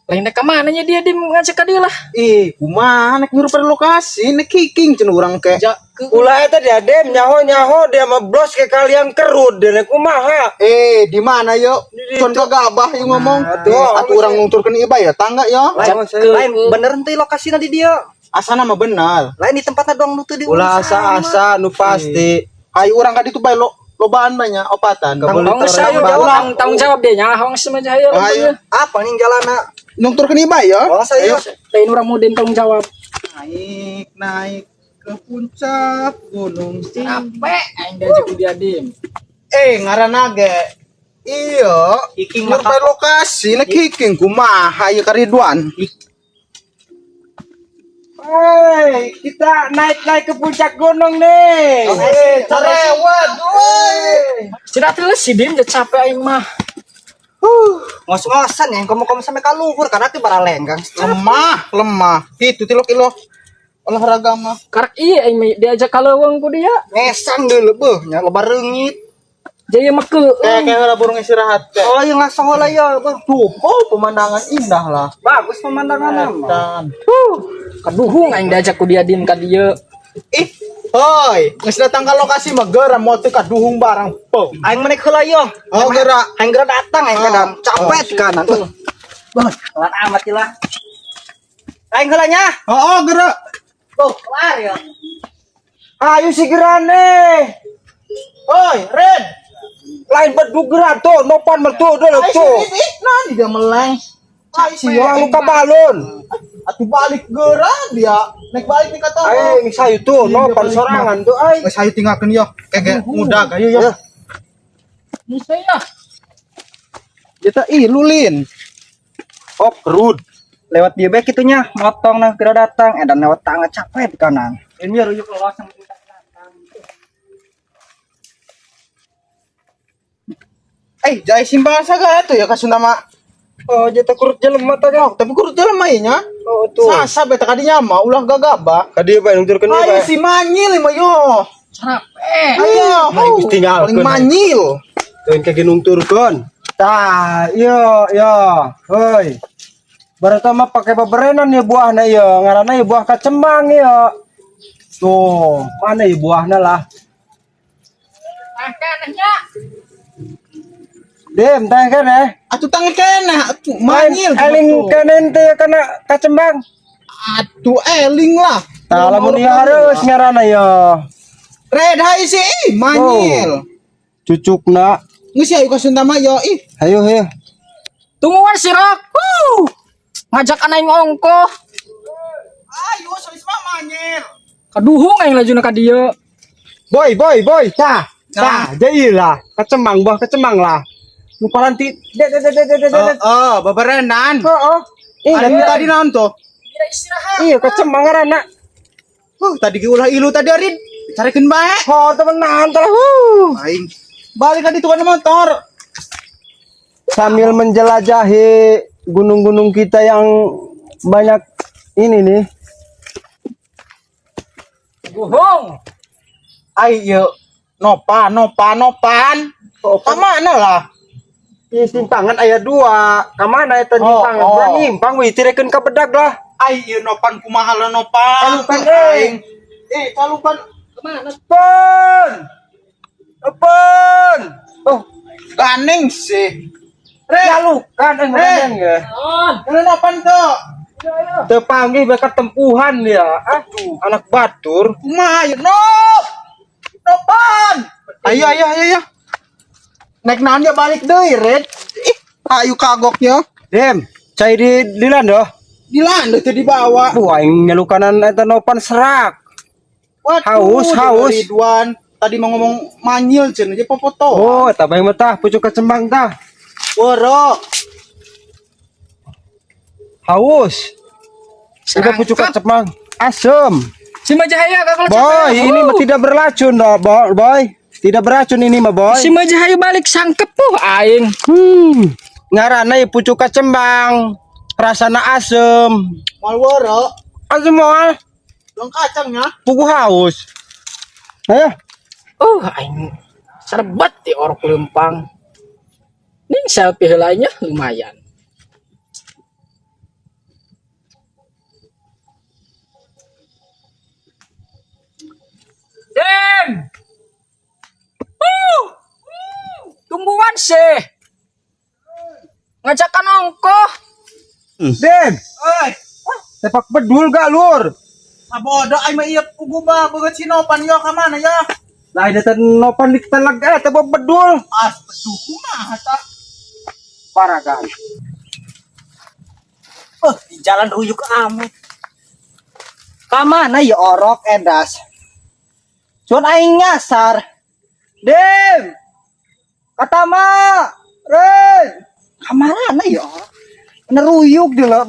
Lain ka mana nya dia di ngajak ka dia lah. Ih, kumaha nek nyuruh lokasi nek hiking cenah urang ke. Ja ke Ulah eta dia dem nyaho-nyaho dia mah blos ke kalian kerut dia kumaha. Eh, di mana yo? Con gabah yung ngomong. Nah, Atuh urang ngungturkeun ieu bae ya tangga ya. Lain, lain bener henteu lokasina di dia. Asana mah benar. Lain di tempatna doang nu teu di Ulah asa-asa nu pasti. Ayo urang ka ditu bae lo lobaan banyak opatan. Kabeli Tanggung torek jawab, tanggung jawab dia nya, hong sama jaya. Ayo. Apa nih jalana? Nungturkeun ieu bae ya. Oh, saya. Lain urang mau tanggung jawab. Naik, naik ke puncak gunung. Capek aing diajak ku dia dim. Eh, ngaranna ge. Iya, Hiking nyurupay lokasi nek hiking kumaha ieu ka Ridwan. Hei, kita naik-naik ke puncak gunung nih. Eh, cerewet, woi. Tidak terus si dim capek aing mah. Ngos-ngosan ya, komo-komo sampai ka luhur karena teu baralenggang. Lemah, lemah. Itu tilok ilo olahraga mah. Karak iya aing mah diajak ka leuweung ku dia. Ngesang dulu beuh, nya loba reungit. Jaya mah ke. Kayak kayak lah burung istirahat kayak. Oh, yang ngasong heula ya, beuh. Tuh, oh pemandangan indah lah. Bagus pemandangannya mah. Dan Kaduhung aing diajak ku dia dim ka dieu. Ih, hoi, geus datang ke lokasi mah geura moal teu kaduhung barang. Po. Aing menek heula yo. Oh, geura. Aing geura datang aing Oh. kadang capek di kanan. Beuh. Beuh, telat amat lah. Aing heula nya. Oh, oh geura. Tuh, kelar ya. Ayo segera nih. Hoi, Red. Lain bedug geura tuh, nopan mertu dulu Ayo tuh. sini, ih, nah dia meleng. Ayo Siang luka balon. Atuh balik geura dia. Naik balik nih kata. Ayo sayu tuh, Iya, nopan balik, sorangan tuh ay. Geus hayu tinggalkeun yo. Kayak muda ayo yo. Ini saya. Kita ih lulin. Oh, kerut. Lewat dia bae kitunya, motong nah geura datang, edan lewat tangga capek di kanan. Ini ruyuk lolos yang Eh, jai simpangan sagala tuh ya kasunda mah. Oh, jeta kurut jelema tadi. Oh, tapi kurut jelema ieu nya. Oh, tuh. Sasa beta kadinya mah ulah gagabah. Ka dieu bae nungturkeun ieu Ayo bae. si manyil mah yo. Capek. Ayo. Aing geus tinggalkeun. Paling manyil. Teuing ka nungturkeun. Tah, iya, iya. Hoi. Berarti mah pakai beberenan ya buahna ya, ngaranna ya buah kacemang ya. Tuh, mana ya buahna lah. Ah, kanehnya. Dem, teh kan eh. Atuh tangan kena, atuh manyil. Eling kenen teh kena kacembang. Atuh eling lah. Tah lamun ieu harus ngaranna ya. Red hai si ih, manyil. Cucukna. Geus ayo kasunda mah yo ih. Hayo hayo. Tungguan si Rok. Huh. Ngajak aing ongkoh. Ayo sois mah manyil. Kaduhung aing lajuna ka dieu. Boy, boy, boy, tah. Tah, jadi lah. Kacembang, buah kecembang lah. Nu paranti de de de de de de. Oh, de. oh beberenan. Oh, oh. Ih, Ada tadi naon tuh? Tidak istirahat. Iya, kecembang ngaranna. Tadi ge ulah ilu tadi Arin. Carikeun bae. Oh, temenan telah. Huh. Aing balik ka ditu kana motor. Sambil menjelajahi gunung-gunung kita yang banyak ini nih. Kaduhung. Ai ieu nopan, nopan, nopan. Oh, Ka mana lah? Di simpangan aya dua. Ka mana eta Oh, nyimpang? oh. Urang nyimpang wih tirekeun ka bedag lah. Ai ieu nopan kumaha lah nopan. Kalukan, eh. Aing. Eh, kalukan. Kemana? Pon. Pon. Oh, Ganeng sih. Re, jalukan eh Eh. ge. On. mana nopan tuh? Teu panggih bakat tempuhan ya. Aduh, anak batur. Kumaha ieu nop. Nopan. Ayo ayo ayo ayo. Naik naon dia balik deui, Red. Ih, ayo kagoknya. Dem, cai di lando. Di lando teu dibawa. Wah, aing nyalukanan eta nopan serak. Waduh, Haus, dia haus. Ridwan tadi mau ngomong manyil cenah aja popoto. Oh, eta bae mah tah pucuk kecembang tah. Woro. Haus. Udah pucuk kecembang. Asem. Si Majahaya kak kalau Boy, ini mah tidak beracun dong, boy. Boy. Tidak beracun ini mah, boy. Si Majahaya balik sangkep puh aing. Ngaranna ya pucuk kecembang. Rasana asem. Mal woro. Asem moal. Dong kacangnya. Pugu haus. Ayo. Oh, aing serbat di orok lempang. Nih selfie lainnya lumayan. Dem. Woo! Tungguan sih. Ngajakan ongkoh. Dem, Oi, tepak bedul gak, lur? Sabodo ay maiyak uguba beungeut si Nopan yo ka mana ya? Lain eta Nopan di teleg eh tepak bedul. As betul kumaha ta? Paragan. Oh, di jalan ruyuk amat. Kamana ya orok edas? Cuman aing nyasar. Dem. Katama. Ren. Kamana ya orok? Neruyuk di lo.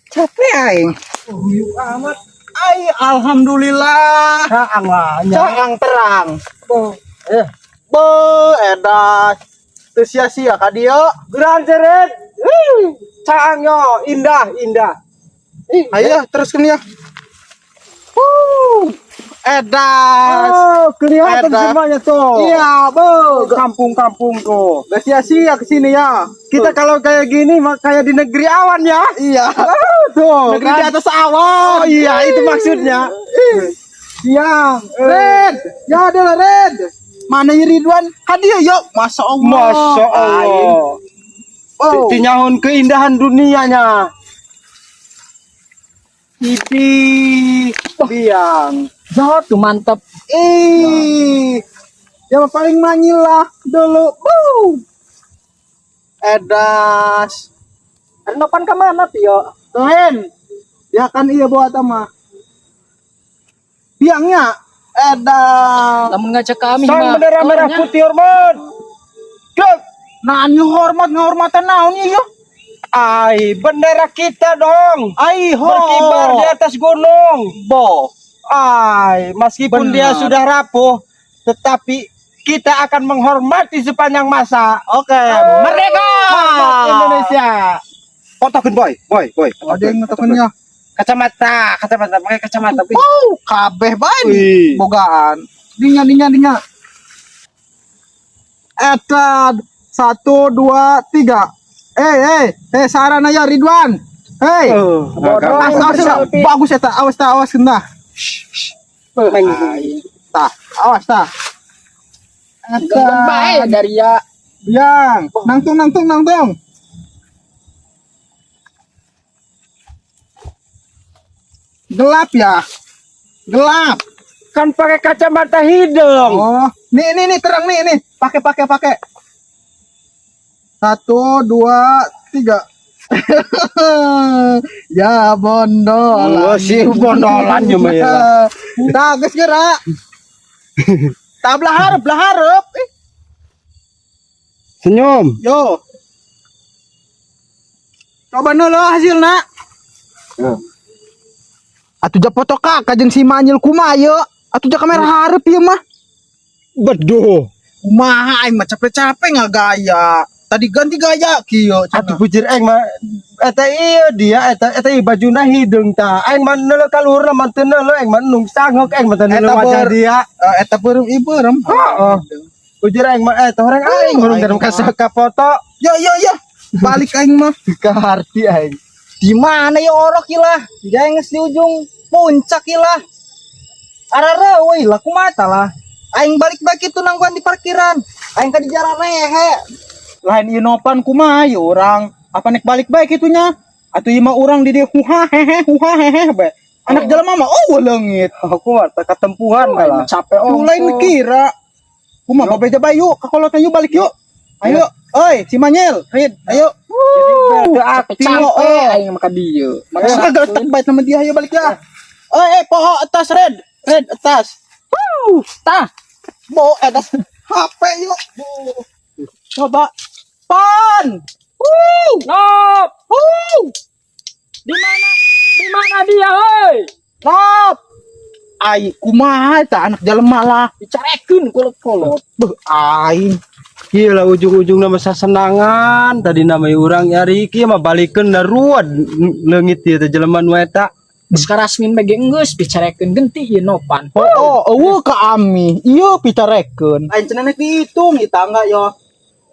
Capek aing. Ruyuk amat. Ay, alhamdulillah. Caang lah nya. Caang terang. Oh, eh, Be, edas. Teu sia-sia ka dieu. geran seret. Wih, caang yo, indah, indah. Ih, Ayo teruskan ya. Wuh, edas. oh, kelihatan Edan. semuanya tuh. Iya, be. Kampung-kampung tuh. Gak sia-sia kesini ya. Kita kalau kayak gini mah kayak di negeri awan ya. Iya. Ah, tuh. Negeri kan? di atas awan. Oh iya, itu maksudnya. Siang. Red, ya adalah Red. Mana ya Ridwan? Hadiah yuk. Masya Allah. Masya Allah. Oh. Tinyahun keindahan dunianya. Ini biang. Jauh tuh mantep. Ih, yang paling manyil lah dulu. Wuh. Edas. Nopan kemana Pio? Lain. Ya kan iya bawa tama. Biangnya edas. Lamun ngajak kami Sang mah. bendera merah Orangnya. putih hormat. Gek. Nah, ini hormat ngehormatan naon ieu? Ai, bendera kita dong. Ai ho. Berkibar di atas gunung. Bo. Ai, meskipun dia Benar. sudah rapuh, tetapi kita akan menghormati sepanjang masa. Oke, merdeka. Hormat Indonesia. Fotokeun boy, boy, boy. Ada yang ngetokeunnya. Kacamata, kacamata, pakai kacamata. Wih. Wow, kabeh bae nih. Wih. Bogaan. Dinya dinya dinya. Eta satu dua tiga. Eh eh eh sarana ya Ridwan. Hei. Oh, Awas, awas, awas. Bagus eta, awas ta, awas kena. Tah, awas tah. Eta. Bae dari ya. Biang, nangtung nangtung nangtung. Gelap ya. Gelap. Kan pakai kacamata hidung. Oh, nih nih nih terang nih nih. Pakai pakai pakai. Satu, dua, tiga. Ya bondolan. Oh, si bondolan ya, mah, ya. Tah, geus gerak. Tah belah hareup, belah hareup. Eh, Senyum. yo. Coba nolo hasilna. Ya. Atuh ja foto kakak jeung si Manyil kumaha ye? Atuh ja kamera hareup ieu mah. Beduh. Kumaha aing mah capek-capek ngagaya. Tadi ganti gaya kieu Atuh cenah. bujir aing mah eta ieu dia eta eta ieu bajuna hideung tah. Aing mah neuleuh ka luhurna mah teu neuleuh aing mah nung sanggeuk aing mah teu neuleuh Eta wajah dia. Eh, eta beureum ieu beureum. Heeh. Bujir aing mah eta orang aing urang aing dalam mah. ka ka foto Yo yo yo. Balik aing mah. ka harti aing. Di mana ya orok ilah? Gengs di ujung puncak ilah. Arara woi lah kumaha lah. Aing balik-balik itu nangguan di parkiran. Aing ka di jalan rehe. Lain ieu Nopan kumaha ieu urang. Apa nek balik baik itunya? Atuh ieu mah urang di dieu huha hehe huha hehe bae. Anak jelema mah oh leungit. Aku mah teu katempuhan malah. Capek Tuh lain kira. Kumaha babeja bae yuk, ka kolotna yuk balik yuk. Ayo, oi si Manyel, Rid, ayo. Teu aktif. Capek oh. aing mah ka dieu. Maka geletek bae sama dia, ayo balik ya. Oi, eh poho atas Red, Red atas. Tah, Bo, atas HP yuk. Coba. Pan. Wuh. Nop. Wuh. Di mana? Di mana dia, hoi? Nop. Ai kumaha eta anak jelema lah. Dicarekeun kolot-kolot. Beuh aing. Gila ujung-ujung nama sasenangan tadi nama urang nyari kieu mah balikeun da ruwet leungit ieu teh jelema nu eta. Geus karasmin bege geus dicarekeun genti ieu Nopan. Oh, eueuh ka ami. Ieu picarekeun. Aing cenah nek dihitung ieu tangga yo.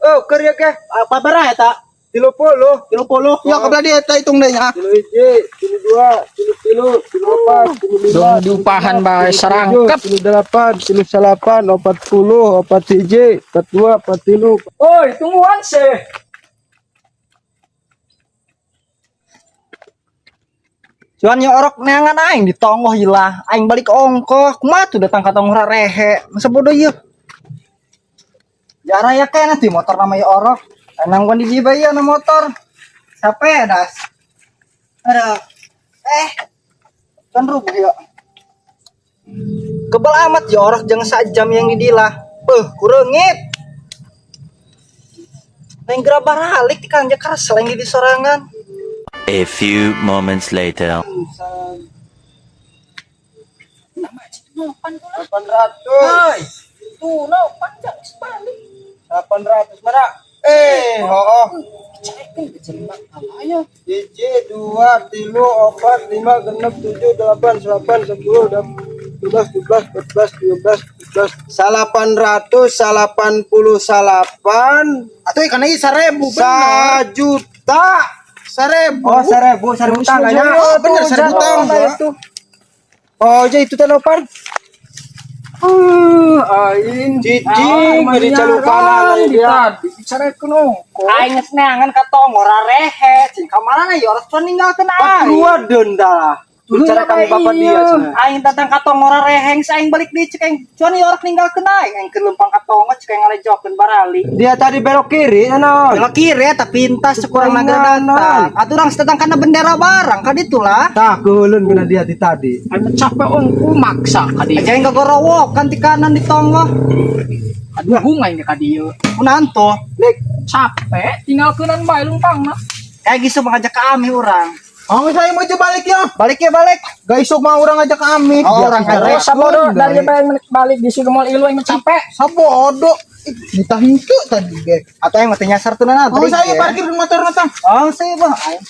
Oh, keur ya ke? Apa bara eta? 30. 30. Ya kabelah dia eta hitung deui nya. 31, 32, 33, 34, 35. Dong diupahan bae sarangkep. 38, 39, 40, 41, 42, 43. Oi, tungguan sih. Cuman ya orok neangan aing di tonggoh ilah. Aing balik ongkoh. Kumaha tuh datang ka tonggoh rehe. Masa bodoh ieu. Jara ya kayaknya di motor namanya orok. Nangguan di dieu bae na motor. Capek das. Aduh. Eh. Kan rubuh ya. Kebel amat ya orok jangan sajam yang di dilah. Beuh, kureungit. Lain gerabah ralik di kanjak keras lain di sorangan. A few moments later. 800. Oi, tuh no panjang balik. 800 mana? Eh, oh. Carekeun ke jelema ya. 1, 2, 3, 4, 5, 6, 7, 8, 9, 10, 11, 12, 14, 13, 14. 888. Atuh ikan ieu 1000 bener. Sajuta. 1000. Oh, 1000, 1000 tanganya. Oh, bener 1000 tang. Itu. Oh, jadi itu tanopan. Aing cicing di calukanan dia. Dicarekeun ongkoh. Aing geus neangan ka tonggoh rehe. Cing ka mana ya orok cuman ninggalkeun aing. Dua denda lah. Bicara kami bapak dia cenah. Aing datang ka tonggoh rehe geus aing balik deui cek aing cuman ya orok ninggalkeun aing. Aing keur leumpang ka tonggoh cek aing ngalejokeun barali. Dia tadi belok kiri, ano? Belok kiri ya tapi pintas kurang naga datang. Atuh urang datang kana bendera barang ka ditu lah. Tak keulun kena dia di tadi. Aing capek ongkoh maksa ka dieu. Aja aing gagorowokan di kanan di tonggoh. Aduh, bunga ini ka dieu. Kunaon tuh? Lik, Capek tinggalkeunan bae lumpangna. Kayak gitu mengajak ke ami orang. Oh, saya mau aja balik ya. Balik ya balik. Gak isuk mah orang ngajak kami. Oh, orang Oh, sabodo dari bae balik di situ moal ilu aing capek. Sabodo. Ih, Ditah henteu tadi ge. Atau yang mati nyasar tuh nana. Oh, saya parkir di motor natang. Oh, saya bah. Aing.